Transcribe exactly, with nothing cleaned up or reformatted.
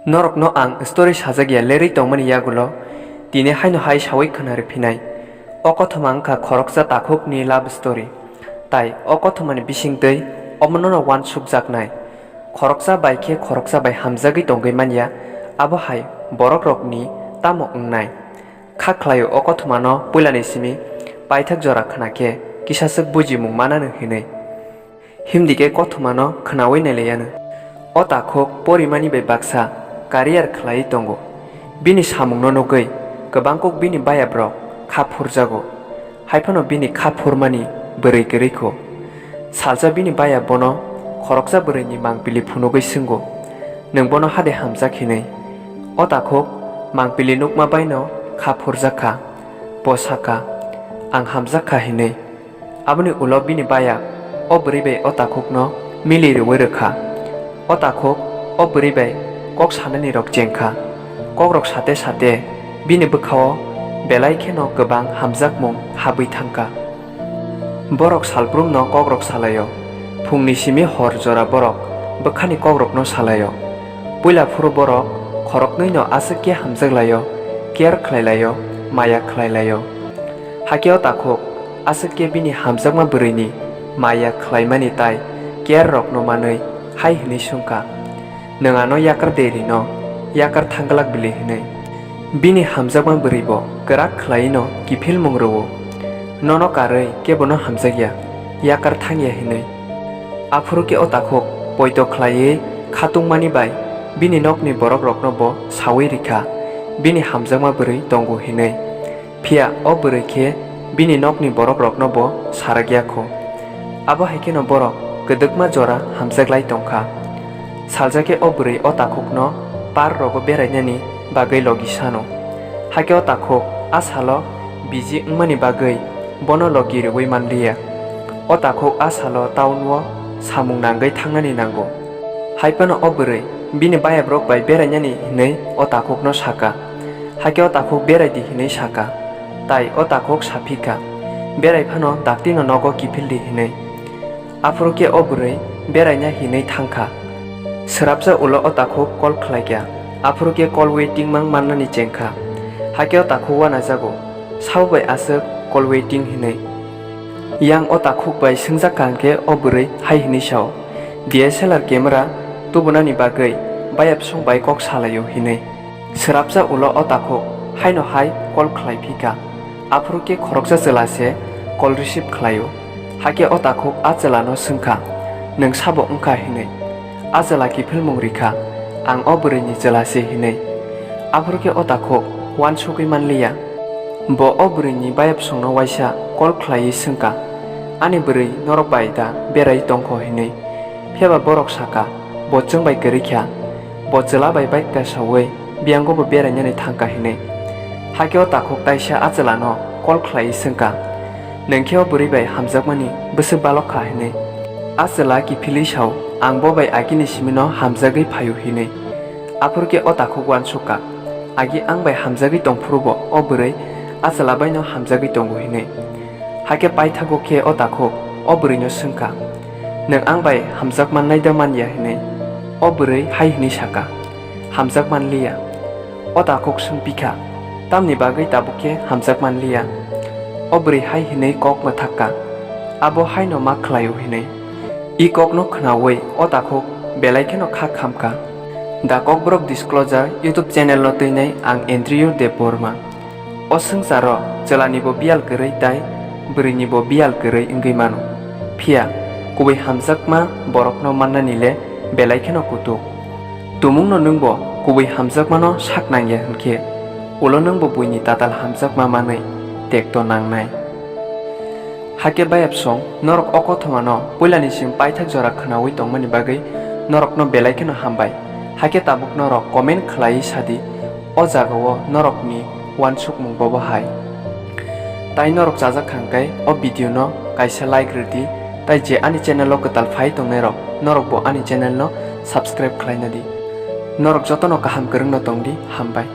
Norokno ang story sajak ya lerwi tongmani yagulo tini haino hai sawi khwnari phinai. O kothoma wngkha khoroksa takhukni love story. Tai o kothomani bisingtwi omono no uansukjaknai. Khoroksa bai khe khoroksa bai hamjagwi tongwi manya, abo hai borokrokni tamo wngnai. Kha khlaio o kothomano puilani simi paithak jora khna khe kisaswk bujimung mananw hinwi. Himdi khe kothomano khnaui nailaiyano. O takhuk porimani bai baksa career khlaiwi tongo. Bini samungno nugwi kwbangkuk bini bayabrok kha phurjago. Haiphano bini kha phurmani bwrwi kwrwi kho. Salsa bini baya bono khoroksa bwrwini mangpili phunugwi swngo, "Nwng bono hade hamjak?" hinwi. O takhuk mangpili nukma baino kha phurjak kha. Bo sakha, "Ang hamjak kha," hinwi. Aboni ulo bini baya o bwrwi bai o takhukno mili rwui rwkha. O takhuk o bwrwi bai kok sanani rok chengkha. Kokrok sate sate bini bwkhao belai kheno kwbang hamjakmung habwi thangkha. Borok salbrumno kokrok salaio. Phungni simi hor jora borok bwkhani kokrokno salaio. Puila phuru borok khoroknwino aswk khe hamjak laio, care khlai laio, maya khlai laio. Hakhe o takhuk aswk khe bini hamjakma bwrwini maya khlaimani tai care rokno manwi hai hwnwi swngkha, "Nwng ano yakar de rino, yakar thangglak bili," hinwi. Bini hamjakma bwrwi bo kwrak khlaiwino kiphilmung rwo, "Nono karwi kebono hamjakya, yakar thangya," hinwi. Aphuru khe o takhuk poito khlaiwi khatungmani bai bini nokni borokrokno bo saui rikha, bini hamjakma bwrwi tongo hinwi. Phiya o bwrwi khe bini nokni borokrokno bo sarakya kho. Abo hai kheno borok kwdwkma jora hamjaklai tongkha. Salsa khe o bwrwi o takhukno park rogo berainani bagwi logi sano. Hakhe o takhuk a salo busy wngmani bagwi bono logi rwui manliya. O takhuk a salo town o samung nangwi thangnani nango. Haiphano o bwrwi bini bayabrok bai berainani hinwi o takhukno sakha. Hakhe o takhuk berai di hinwi sakha, tai o takhuk saphi kha, "Berai phano daktino nogo kiphil di," hinwi. Aphuru khe o bwrwi beraina hinwi thang kha. Swrapsa ulo o takhuk call khlai kha, aphuru khe call waiting mang mannani cheng kha. Hakhe o takhuk uanajago, sabo bai aswk call waiting hinwi. Yang o takhuk bai swngjak kha hwnkhe o bwrwi hai hinwi sao, "D S L R camera tubunani bagwi bayapsong bai kok salaio," hinwi. Swrapsa ulo o takhuk haino hai call khlai phi kha. Aphuru khe khoroksa chwla se call receive khlaio. Hakhe o takhuk a chwlano swng kha, "Nwng sabo wng kha?" hinwi. A chwla kiphilmung ri kha, "Ang o bwrwini chwla se," hinwi. Aphuru khe o takhuk uansugwi manliya. Bo o bwrwini bayapsongno uaisa call khlaiwi swng kha, "Ani bwrwi norok bai da berai tong kho?" hinwi. Phiya ba borok sa kha, "Bo chwng bai kwrwi kha, bo chwla bai bike kasaui biyango bo berainani thang kha," hinwi. Hakhe o takhuk taisa a chwlano call khlaiwi swng kha, "Nwng khe o bwrwi bai hamjakmani bwswk balok kha?" hinwi. A chwla kiphilwi sao, "Ang bo bai agini simino hamjagwi phaio," hinwi. Aphuru khe o takhuk uansuk kha, "Agi ang bai hamjagwi tong phuru bo o bwrwi a chwla baino hamjagwi tongo," hinwi. Hakhe paithago khe o takhuk o bwrwino swng kha, "Nwng ang bai hamjak mannai da manya?" hinwi. O bwrwi hai hwnwi sa kha, "Hamjak manliya." O takhuk swng phi kha, "Tamni bagwi tabuk khe hamjak manliya?" O bwrwi hai hwnwi kok mwthak kha, "Abo haino ma khlaio," hinwi. I kokno khnaui o takhuk belai kheno kha kham kha. The Kokborok Disclosure YouTube channel no twinai ang Andrew Debbarma. O swngcharo chwlani bo biyal kwrwi tai bwrwini bo biyal kwrwi wngwi mano. Phiya kubui hamjakma borokno mannani le belai kheno kutuk. Tumungno nwngbo kubui hamjakmano sak nangya hwnkhe, ulo nwngbo buini tatal hamjakma manwi tekto nangnai. Hakhe bayapsong, norok o kothomano puilani simi paithak jora khnaui tongmani bagwi norokno belai kheno hambai. Hakhe tabuk norok comment khlaiwi sadi, o jagao norokni uansukmung bobo hai. Tai norok chajak kha hwnkhe o video no kaisa like rwdi, tai je ani channel o kwtal phai tongnairok norokbo ani channel no subscribe khlaina di. Norok jotono kaham kwrwngno tongdi, hambai.